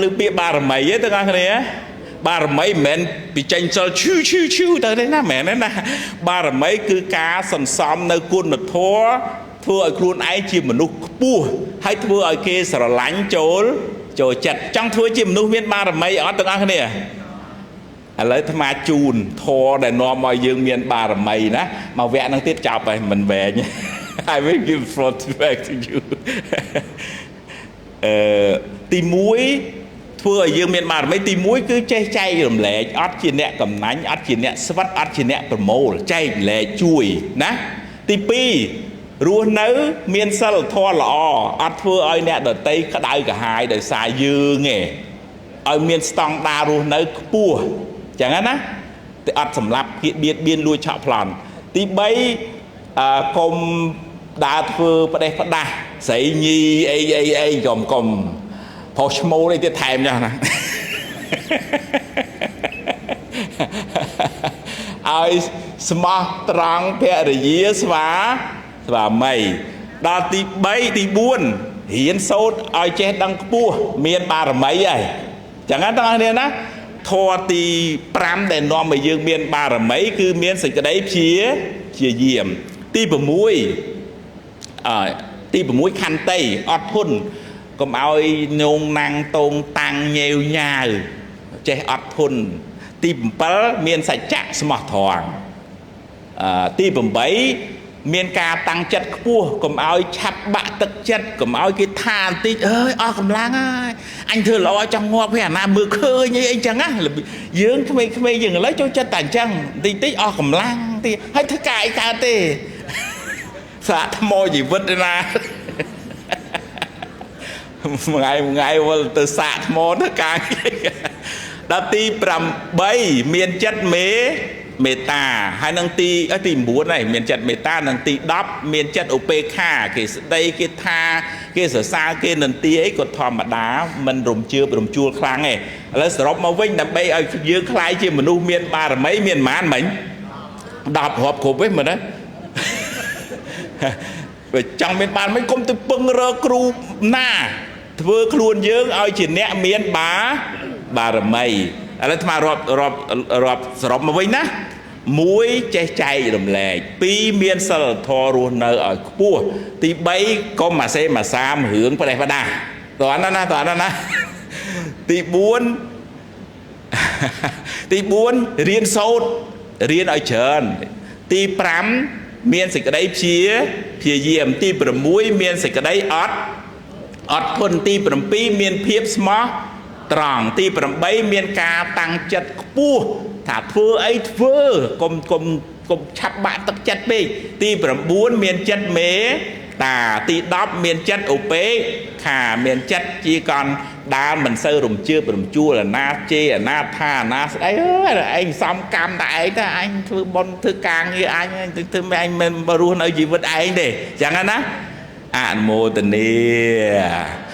ឮពាក្យបារមីទេទាំងអស់គ្នាបារមីមិនមែនពីចេញសិលឈឺឈឺឈឺទៅទេណាមិនមែនទេណាបារមីគឺការសន្សំនៅគុណធម៌ធ្វើឲ្យខ្លួនឯងជាមនុស្សខ្ពស់ហើយធ្វើឲ្យគេស្រឡាញ់ចូលចូលចិត្តចង់ធ្វើជាមនុស្សមានបារមីអត់ទាំងអស់គ្នាឥឡូវអាត្មាជូនធម៌ដែលនាំឲ្យយើងមានបារមីណាមកវគ្គហ្នឹងទៀតចប់ហើយមិនវែង I will give floor back to you. អឺទី1ធ្វើឲ្យយើងមានបារមីទី1គឺចេះចែករំលែកអត់ជាអ្នកកំណាញ់អត់ជាអ្នកស្វិតអត់ជាអ្នកប្រមូលចែករំលែកជួយណាទី2រស់នៅមានសិលធម៌ល្អអត់ធ្វើឲ្យអ្នកដតីក្តៅក្រហាយដោយសារយើងទេឲ្យមានស្តង់ដាររស់នៅខ្ពស់ចឹងណាតែអត់សម្លាប់គៀបៀតបៀនលួចឆក់ប្លន់ទី3អឺកុំដើរធ្វើផ្ដេសផ្ដាស់ស្រីញីអីអីអីកុំកុំផុសឈ្មោលអីទៀតថែមចឹងណាឲ្យស្មោះត្រង់ភរិយាស្វាស្វាមីដល់ទី3ទី4រៀនសូត្រឲ្យចេះដឹងខ្ពស់មានបារមីហើយចឹងណាទាំងអស់គ្នាណាធម៌ទី5ដែលនាំឲ្យយើងមានបារមីគឺមានសេចក្តីព្យាជាយាមទី6អឺទី6ខន្តីអត់ធន់កុំឲ្យញងណាំងតងតាំងញេវញ៉ាវចេះអត់ធន់ទី7មានសច្ចៈស្មោះត្រង់អឺទី8មានការតាំងចិត្តខ្ពស់កុំឲ្យឆាប់បាក់ទឹកចិត្តកុំឲ្យគេថាបន្តិចអើយអស់កម្លាំងហើយអញធ្វើល្អចង់ងាប់ទេអាណាមើលឃើញអីអីចឹងណាយើងក្មេងៗយើងឥឡូវចូលចិត្តតែអញ្ចឹងបន្តិចតិចអស់កម្លាំងទៀតហើយធ្វើការអីកើតទេសាកថ្មជីវិតឯណាមួយថ្ងៃមួយថ្ងៃវិលទៅសាកថ្មធ្វើការដល់ទី8មានចិត្តមេមេត្តាហើយនឹងទីទី9ហើយមានចិត្តមេត្តានិងទី10មានចិត្តឧបេក្ខាគេស្ដីគេថាគេសរសើរគេនន្ទាអីក៏ធម្មតាមិនរំជើបរំជួលខ្លាំងទេឥឡូវសរុបមកវិញដើម្បីឲ្យយើងក្លាយជាមនុស្សមានបារមីមានប៉ុន្មានមិញ10រាប់គ្រប់ទេមើលណាបើចង់មានបារមីកុំទៅពឹងរកគ្រូណាធ្វើខ្លួនយើងឲ្យជាអ្នកមានបារមីឥឡូវអាត្មារាប់រាប់រាប់សរុបមកវិញណា1ចេះចែករំលែក2មានសិលធម៌រស់នៅឲ្យខ្ពស់ទី3កុំអាសេអាសាមរឿងផ្ដេសផ្ដាស់តើណាណាតើណាណាទី4ទី4រៀនសូត្ររៀនឲ្យច្រើនទី5មានសេចក្តីព្យាព្យាយាមទី6មានសេចក្តីអត់អត់ធន់ទី7មានភាពស្មោះត្រង់ទី8មានការតាំងចិត្តខ្ពស់ថាធ្វើអីធ្វើកុំកុំកុំឆាប់បាក់ទឹកចិត្តពេកទី9មានចិត្តមេត្តាទី10មានចិត្តឧបេក្ខាមានចិត្តជាកណ្ដាលមិនសូវរំជើបរំជួលអាណាជេរអាណាថាអាណាស្ដីអើយឯងសំកម្មតែឯងទៅអញធ្វើបុណ្យធ្វើការងារអញធ្វើមិនឯងមិនរស់នៅជីវិតឯងទេអញ្ចឹងណាអនុមោទនា។